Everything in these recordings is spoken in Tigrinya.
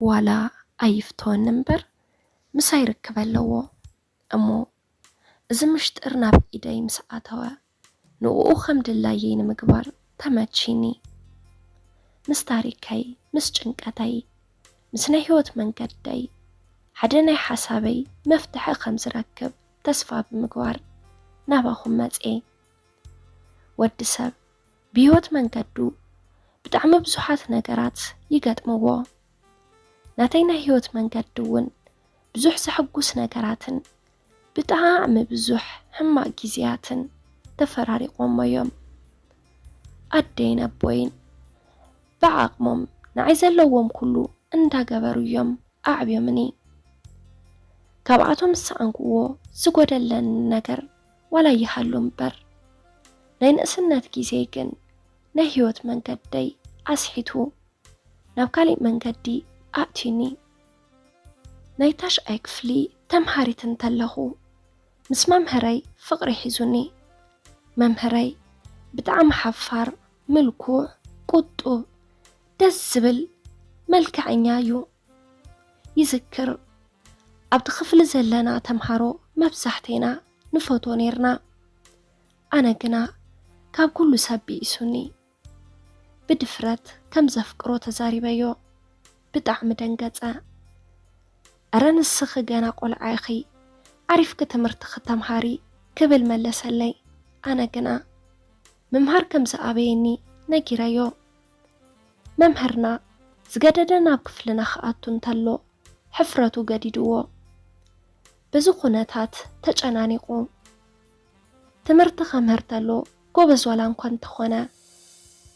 ዋላ ኣይፍተወኒ እምበር፣ ምሳይ ርክብ ኣለዎ። እሞ እዚ ምሽጥር ናብ ኢደይ ምስ ኣተወ፣ ንእኡ ከም ድላየይ ንምግባር ተመቺኒ። ምስ ታሪከይ፣ ምስ ጭንቀተይ፣ ምስ ናይ ህይወት መንገደይ፣ ሓደ ናይ ሓሳበይ መፍትሒ ከም ዝረክብ ተስፋ ብምግባር ናባኹም መጽኤ። ወዲ ሰብ ብህይወት መንገዱ ብጣዕሚ ብዙሓት ነገራት ይገጥምዎ። ናተይ ናይ ህይወት መንገዲ እውን ብዙሕ ዘሐጉስ ነገራትን ብጣዕሚ ብዙሕ ሕማቕ ግዜያትን ተፈራሪቖሞ እዮም። ኣደይን ኣቦይን ብዓቕሞም ንዓይ ዘለዎም ኩሉ እንዳገበሩ እዮም ኣዕብዮምኒ። ካብኣቶም ዝሰኣንኩዎ ዝጎደለኒ ነገር ዋላ ይሃሉ እምበር፣ ናይ ንእስነት ግዜይ ግን ናይ ህይወት መንገደይ ኣስሒቱ ናብ ካሊእ መንገዲ ኣእትዩኒ። ናይ ታሽዓይ ክፍሊ ተምሃሪት እንተለኹ፣ ምስ መምህረይ ፍቕሪ ሒዙኒ። መምህረይ ብጣዕሚ ሓፋር፣ ምልኩዕ፣ ቁጡብ፣ ደስ ዝብል፣ መልክዐኛ እዩ። ይዝክር፣ ኣብቲ ክፍሊ ዘለና ተምሃሮ መብዛሕቴና ንፈትዎ ኔርና። ኣነ ግና ካብ ኩሉ ሰብ ብኢሱኒ። ብድፍረት ከም ዘፍቅሮ ተዛሪበዮ። ብጣዕሚ ደንገጸ። "እረ ንስኺ ገና ቆልዓ ኢኺ፣ ዓሪፍኪ ትምህርትኺ ተምሃሪ" ክብል መለሰለይ። ኣነ ግና ምምሃር ከም ዝኣበየኒ ነጊረዮ። መምህርና ዝገደደ ናብ ክፍልና ክኣቱ እንተሎ ሕፍረቱ ገዲድዎ። በዚ ኩነታት ተጨናኒቑ። ትምህርቲ ከምህር ተሎ ጎበዝ ዋላ እንኳ እንተኾነ፣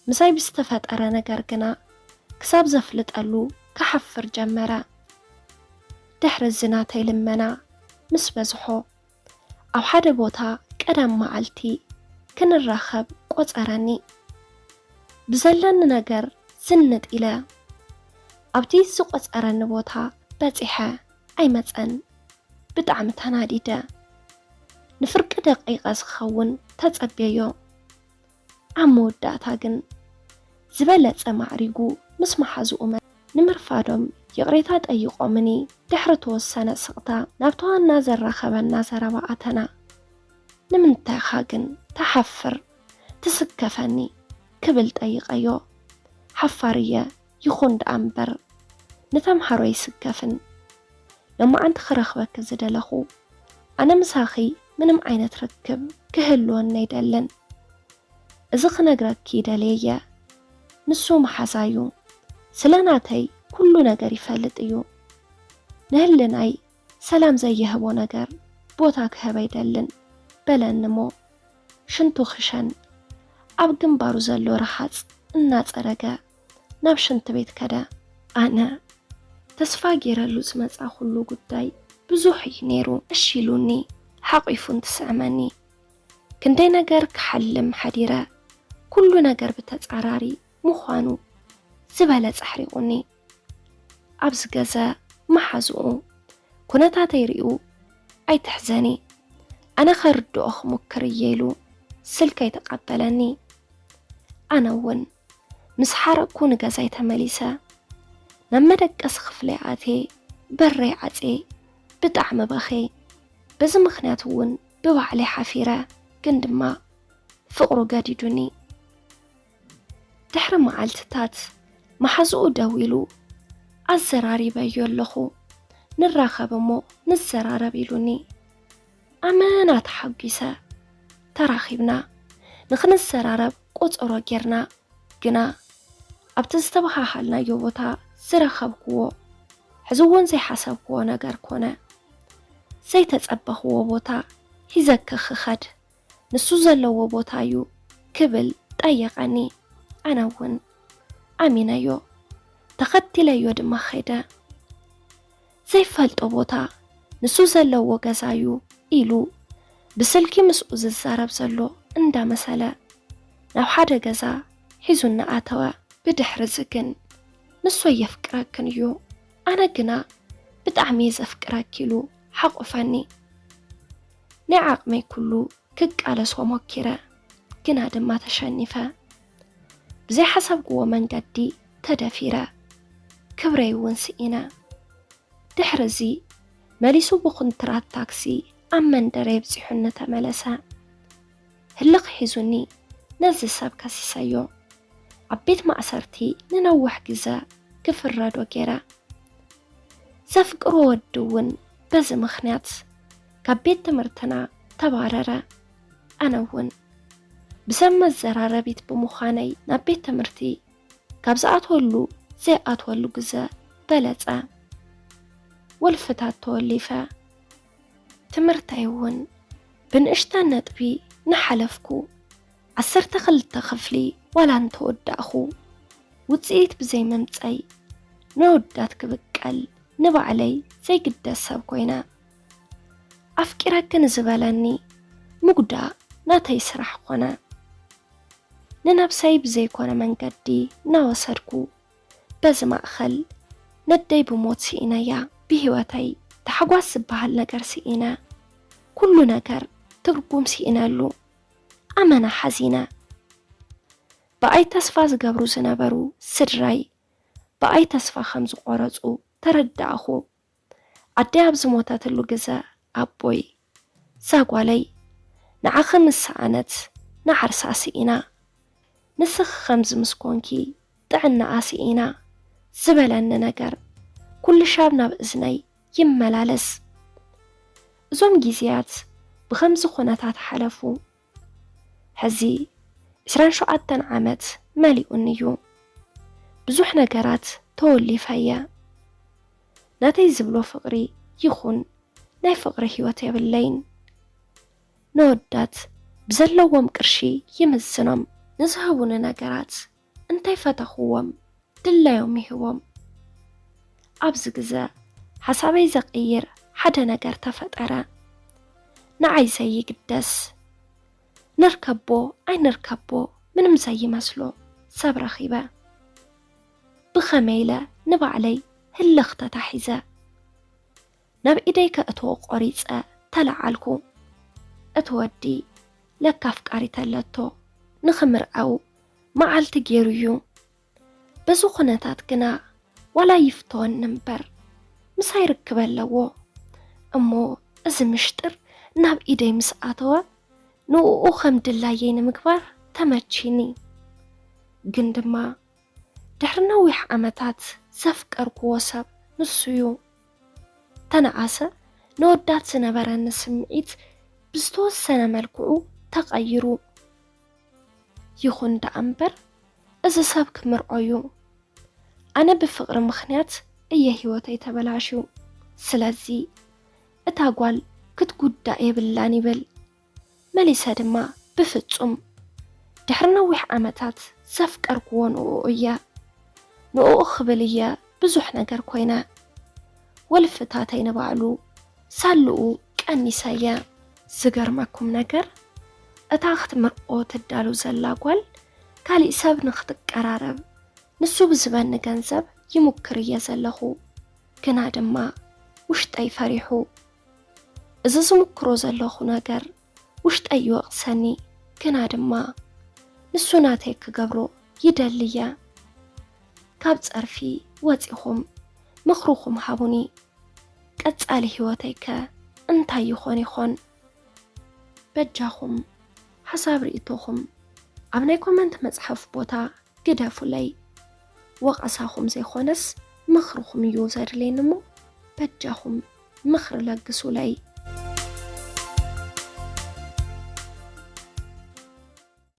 ምሳይ ብዝተፈጠረ ነገር ግና ክሳብ ዘፍልጠሉ ክሓፍር ጀመረ። ድሕሪ እዚ ናተይ ልመና ምስ በዝሖ፣ ኣብ ሓደ ቦታ ቀዳም መዓልቲ ክንራኸብ ቆጸረኒ። ብዘለኒ ነገር ዝንጥ ኢለ ኣብቲ ዝቆጸረኒ ቦታ በጺሐ ኣይመጸን። ብጣዕሚ ተናዲደ። ንፍርቂ ደቂቐ ዝኸውን ተጸብየዮ። ኣብ መወዳእታ ግን ዝበለጸ ማዕሪጉ ምስ መሓዝኡ መ-፣ ንምርፋዶም ይቕሬታ ጠይቖምኒ ድሕሪ ተወሰነ ስቕታ ናብቲ ዋና ዘራኸበና ዘረባ ኣተና። "ንምንታይ ኢኻ ግን ትሓፍር፣ ትስከፈኒ?" ክብል ጠይቐዮ። "ሓፋር እየ፣ ይኹን ደኣ እምበር ንተምሃሮ ይስከፍን። ሎማዓንቲ ክረኽበኪ ዝደለኹ፣ ኣነ ምሳኺ ምንም ዓይነት ርክብ ክህልወኒ ኣይደልን። እዚ ክነግረኪ ደልየ እየ። ንሱ መሓዛዩ፣ ስለ ናተይ ኩሉ ነገር ይፈልጥ እዩ። ንህልናይ ሰላም ዘይህቦ ነገር ቦታ ክህብ ኣይደልን" በለኒ እሞ ሽንቱ ክሸን ኣብ ግንባሩ ዘሎ ረሃጽ እናጸረገ ናብ ሽንቲ ቤት ከደ። ኣነ ተስፋ ጌረሉ ዝመጻኹሉ ጉዳይ ብዙሕ እዩ ነይሩ። እሺ ኢሉኒ፣ ሓቒፉ እንትስዕመኒ፣ ክንደይ ነገር ክሓልም ሓዲረ፣ ኩሉ ነገር ብተጻራሪ ምዃኑ ዝበለጸ ኣሕሪቑኒ። ኣብዚ ገዛ መሓዝኡ ኩነታተይ ሪኡ፣ "ኣይትሕዘኒ፣ ኣነ ከርድኦ ክሙክር እየ" ኢሉ ስልከይ ተቐበለኒ። ኣነ እውን ምስ ሓረቅኩ ንገዛይ ተመሊሰ። ናብ መደቀሲ ክፍለይ ኣትየ፣ በረይ ዓጽየ፣ ብጣዕሚ በኽየ። በዚ ምኽንያት እውን ብባዕለይ ሓፊረ፣ ግን ድማ ፍቕሩ ገዲዱኒ። ድሕሪ መዓልትታት መሓዝኡ ደዊሉ፣ "ኣዘራሪበዮ ኣለኹ፣ ንራኸብ እሞ ንዘራረብ" ኢሉኒ። ኣመና ተሓጒሰ። ተራኺብና። ንኽንዘራረብ ቆጸሮ ጌርና። ግና ኣብቲ ዝተበሃሃልናዮ ቦታ ዝረኸብክዎ፣ ሕዚ እውን ዘይሓሰብክዎ ነገር ኮነ። ዘይተጸበኽዎ ቦታ ሒዘኪ ክኸድ፣ ንሱ ዘለዎ ቦታ እዩ ክብል ጠየቐኒ። ኣነ እውን ኣሚነዮ፣ ተኸቲለዮ ድማ ኸይደ። ዘይፈልጦ ቦታ፣ ንሱ ዘለዎ ገዛ እዩ ኢሉ ብስልኪ ምስኡ ዝዛረብ ዘሎ እንዳመሰለ ናብ ሓደ ገዛ ሒዙኒ ኣተወ። ብድሕሪ እዚ ግን ንሱ ኣየፍቅረክን እዩ፣ ኣነ ግና ብጣዕሚ እየ ዘፍቅረኪ ኢሉ ሓቆፈኒ። ናይ ዓቕመይ ኩሉ ክቃለሶ ሞኪረ፣ ግና ድማ ተሸኒፈ። ብዘይሓሰብክዎ መንገዲ ተደፊረ። ክብረይ እውን ስኢነ። ድሕሪ እዚ መሊሱ ብኹንትራት ታክሲ ኣብ መንደረይ ኣብጺሑኒ ተመለሰ። ህልኽ ሒዙኒ ነዚ ሰብ ከሲሰዮ። ኣብ ቤት ማእሰርቲ ንነዊሕ ግዘ ክፍረዶ ገይረ። ዘፍቅሮ ወዲ እውን በዚ ምኽንያት ካብ ቤት ትምህርትና ተባረረ። ኣነ እውን ብሰብ መዘራረቢት ብምዃነይ ናብ ቤት ትምህርቲ ካብ ዝኣትወሉ ዘይኣትወሉ ግዘ በለፀ። ወልፍታት ተወሊፈ። ትምህርተይ እውን ብንእሽተን ነጥቢ ንሓለፍኩ። ዓሰርተ ክልተ ክፍሊ ዋላ እንተወዳእኹ ውፅኢት ብዘይምምፀይ ንወዳት ክብቀል ንባዕለይ ዘይግደስ ሰብ ኮይነ። ኣፍቂረኪ ንዝበለኒ ምጉዳእ ናተይ ስራሕ ኮነ። ንነብሰይ ብዘይኮነ መንገዲ እናወሰድኩ በዚ ማእኸል ነደይ ብሞት ስኢነያ። ብህይወተይ ታሕጓስ ዝበሃል ነገር ስኢነ። ኩሉ ነገር ትርጉም ስኢነሉ። ኣመና ሓዚነ። ብኣይ ተስፋ ዝገብሩ ዝነበሩ ስድራይ ብኣይ ተስፋ ከም ዝቆረፁ ተረዳእኹ። ኣደይ ኣብ ዝሞተትሉ ግዘ ኣቦይ፣ "እዛ ጓለይ ንዓኺ ምስ ሰኣነት ንዓርሳ ስኢና፣ ንስኺ ከምዚ ምስ ኮንኪ ጥዕናኣ ስኢና" ዝበለኒ ነገር ኩሉ ሻብ ናብ እዝነይ ይመላለስ። እዞም ግዜያት ብኸምዚ ኩነታት ሓለፉ። ሕዚ ዕስራን ሸውዓተን ዓመት መሊኡኒ እዩ። ብዙሕ ነገራት ተወሊፈ እየ። ናተይ ዝብሎ ፍቕሪ ይኹን ናይ ፍቕሪ ህይወት የብለይን። ነወዳት ብዘለዎም ቅርሺ ይምዝኖም። ንዝህቡኒ ነገራት እንተይፈተኽዎም ድላዮም ይህቦም። ኣብዚ ግዘ ሓሳበይ ዘቕይር ሓደ ነገር ተፈጠረ። ንዓይ ዘይግደስ፣ ንርከቦ ኣይንርከቦ ምንም ዘይመስሎ ሰብ ረኺበ። ብኸመይ ኢለ ንባዕለይ ህልኽ ተታሒዘ። ናብ ኢደይ ከእትዎ ቆሪጸ ተለዓልኩ። እቲ ወዲ ለካ ኣፍቃሪት ኣለቶ፣ ንኽምርዓው መዓልቲ ገይሩ እዩ። በዚ ኩነታት ግና ዋላ ይፍተወኒ እምበር ምሳይ ርክብ ኣለዎ። እሞ እዚ ምሽጥር ናብ ኢደይ ምስ ኣተወ ንእኡ ከም ድላየይ ንምግባር ተመቺኒ። ግን ድማ ድሕሪ ነዊሕ ዓመታት ዘፍቀርክዎ ሰብ ንሱ እዩ። ተነኣሰ ነወዳት ዝነበረኒ ስምዒት ብዝተወሰነ መልክዑ ተቐይሩ። ይኹን ደኣ እምበር እዚ ሰብ ክምርዖ እዩ። ኣነ ብፍቕሪ ምኽንያት እየ ህይወተይ ተበላሽዩ። ስለዚ እታ ጓል ክትጉዳእ የብላን ይብል። መሊሰ ድማ ብፍጹም። ድሕሪ ነዊሕ ዓመታት ዘፍቀርክዎ ንእኡ እየ። ንእኡ ክብል እየ ብዙሕ ነገር ኮይነ። ወልፍታተይ ንባዕሉ ሳልኡ ቀኒሰ እየ። ዝገርመኩም ነገር እታ ክትምርቆ ትዳሉ ዘላ ጓል ካሊእ ሰብ ንክትቀራረብ ንሱ ብዝበኒ ገንዘብ ይሙክር እየ ዘለኹ። ግና ድማ ውሽጠይ ፈሪሑ። እዚ ዝሙክሮ ዘለኹ ነገር ውሽጠይ ይወቕሰኒ። ግና ድማ ንሱ ናተይ ክገብሮ ይደሊ እየ። ካብ ጸርፊ ወጺኹም ምኽርኹም ሃቡኒ። ቀጻሊ ህይወተይከ እንታይ ይኾን ይኾን? በጃኹም ሓሳብ ርእይቶኹም ኣብ ናይ ኮመንት መጽሓፍ ቦታ ግደፉለይ። ወቐሳኹም ዘይኮነስ ምኽርኹም እዩ ዘድልየኒ እሞ በጃኹም ምኽሪ ለግሱለይ።